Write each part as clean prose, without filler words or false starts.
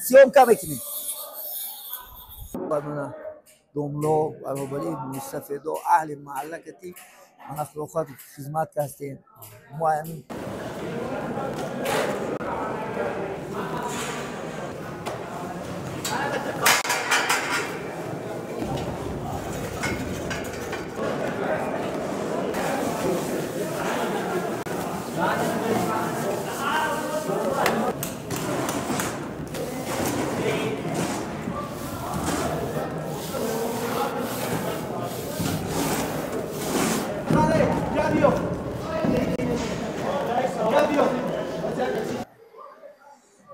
съёмка мекунем. Домло баробари мустафедо аҳли маҳалла кати мана худохоҳад хизмат кастем. Мо ҳамин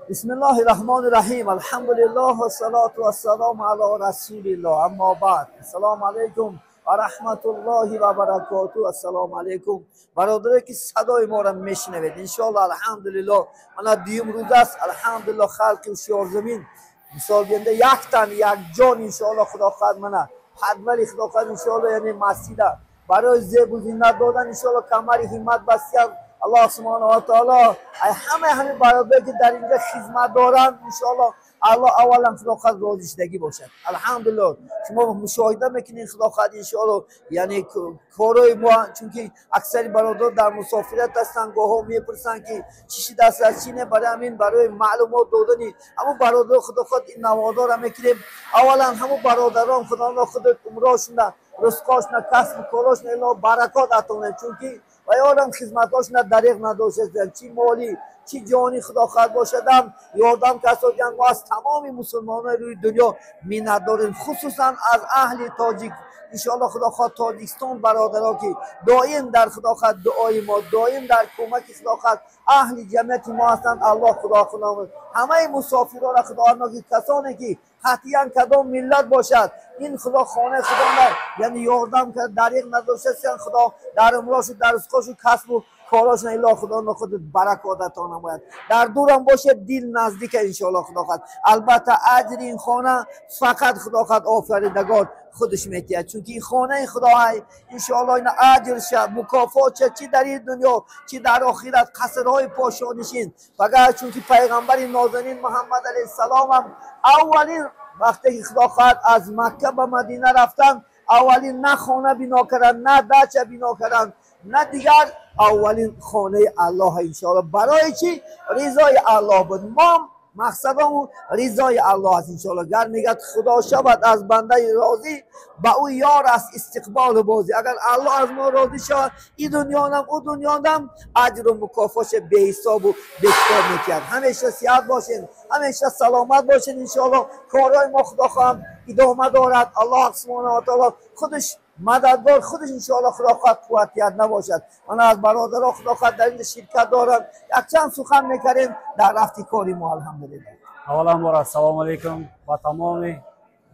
بسم الله الرحمن الرحیم. الحمدلله و الصلاة و السلام علی رسول الله. اما بعد، السلام علیکم و رحمت الله و برکاته. السلام علیکم برادرایی که صدای ما را میشنوید، انشالله الحمدلله منا دیوم روز است. الحمدلله خلق هوشیار زمین مثال گنده یک تن یک جان انشالله خدا خواهد منا حدولی خدا خواهد انشالله، یعنی مسجد برای زیب و زینت دادن انشالله کمر همت بسیار الله سبحانه و تعالی همه همه برادرایی که در اینجا خدمت دارند انشالله الله اولا خدا خواهد راضی شدگی باشد. الحمدلله شما مشاهده میکنین خدا خواهد انشالله، یعنی کارهای ما، چون اکثر برادر در مسافرت هستن، گاه‌ها میپرسن که چی شده است از چی نه، برای همین برای معلومات دادنی همون برادر خدا خواهد این نوادار را میکنیم. اولا همون برادران خدا خود عمراشون رزقاشون کسب و کاراشون الله برکات عطا کنه، چون که و یارم خدمتاشون دریغ نداشتن، چی مالی چی جانی خدا خواهد باشدم یاردم کسایی. ما از تمام مسلمانان روی دنیا منت داریم، خصوصا از اهل تاجیک انشاءالله خدا خواهد تاجیکستان برادرها که دائم در خدا خواهد دعای ما، دائم در کمک خدا خواهد اهل جمعیت ما هستند. الله خدا خدا همه مسافران را خدا که کسانی که قطعا کدام ملت باشد این خدا خانه خدا نه، یعنی یاردم که دریغ نداشته خدا در عمرش و در رزقش و کسب و کاراش نه، خدا خود برکات عطا نماید. در دورم باشه دل نزدیک انشاءالله خدا خواهد. البته اجر این خانه فقط خدا خواهد آفریدگار خودش میتید، چون این خانه خدا های انشاءالله این اجر شد مکافات شد، چی در این دنیا چی در آخرت قصرهای پاشانشین. فقط چون که پیغمبر نازنین محمد علیه السلام هم اولین وقتی که خدا خواهد از مکه به مدینه رفتن، اولین نه خانه بنا کردن، نه دچه بنا کردن، نه دیگر، اولین خانه الله انشاءالله. برای چی؟ رضای الله بود. ما مقصدمون رضای الله است انشاءالله. گر میگد خدا شود از بنده راضی، به او یار است استقبال بازی. اگر الله از ما راضی شود این دنیا هم او دنیا هم اجر و مکافات به حساب و به کتاب میکرد. همیشه صحت باشین، همیشه سلامت باشین انشاءالله. کارهای ما خدا خواهم ادامه دارد. الله سبحانه و تعالی خودش مددگار خودش انشاءالله خدا خواهد قوتیت نباشد. من از برادرها خدا خواهد در این شرکت دارم یک چند سخن میکردیم در رفتی کاری ما. الحمدلله. اولا بار السلام علیکم و تمام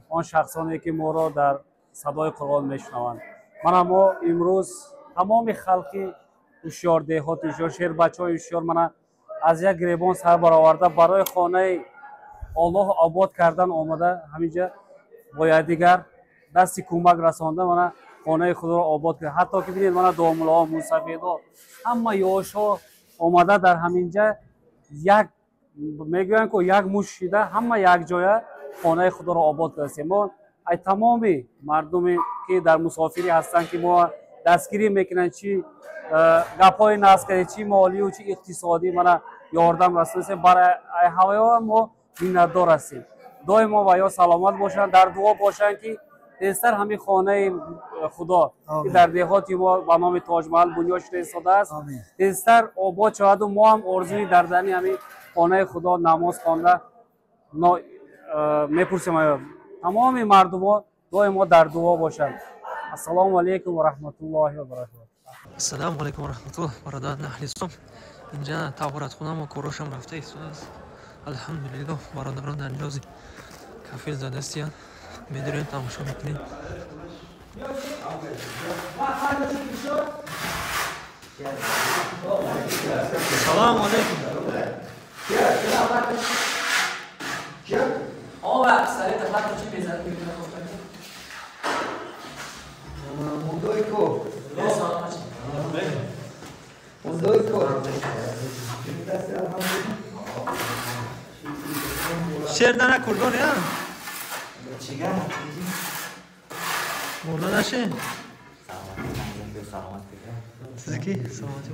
آن شخصانی که ما را در صدای قرآن میشنوند. من ما امروز تمام خلقی هوشیار деҳот هوشیار شیر بچهای هوشیار من از یک گریبان سر برآورده برای خانه الله آباد کردن آمده همینجا باید دیگر دستی کمک رسانده من خانه خود را آباد کرد. حتی که ببینید من домлаҳо мусафедҳо ҳама ёшҳо омада дар ҳаминҷа як мегӯянд ку як муш шида ҳама якҷоя хонаи худро обод кардастем. Мо ай тамоми мардуме ки дар мусофирӣ ҳастанд ки мо дастгирӣ мекунанд, чи гапҳои наск чи молию чи иқтисодӣ мана ёрдам расонастем, барои ай ҳавоё мо миннатдор ҳастем. Доимо ва ё саломат бошанд, дар дуо бошанд ки тезтар ҳамин хонаи худо ки дар деҳоти мо ба номи Тоҷмаҳал бунёд шуда истодааст тезтар обод шаваду мо ҳам орзуи дар дани ҳамин хонаи худо намоз хонда мепурсем. Тамоми мардумо доимо дар дуо бошанд. Ассалому алайкум ва раҳматуллоҳи ва баракотуҳ. Ассалому алайкум ва раҳматуллоҳ. Бародарон аҳли ислом, инҷа таҳоратхона мо корошам рафта истодааст. Алҳамдулиллоҳ, бародарон дар ниёзи кафел задастиянд. Медорем, тамошо мекунем. Салому алайкум. Шер дана курдон я? Мурда наше? Sizniki? Саломати.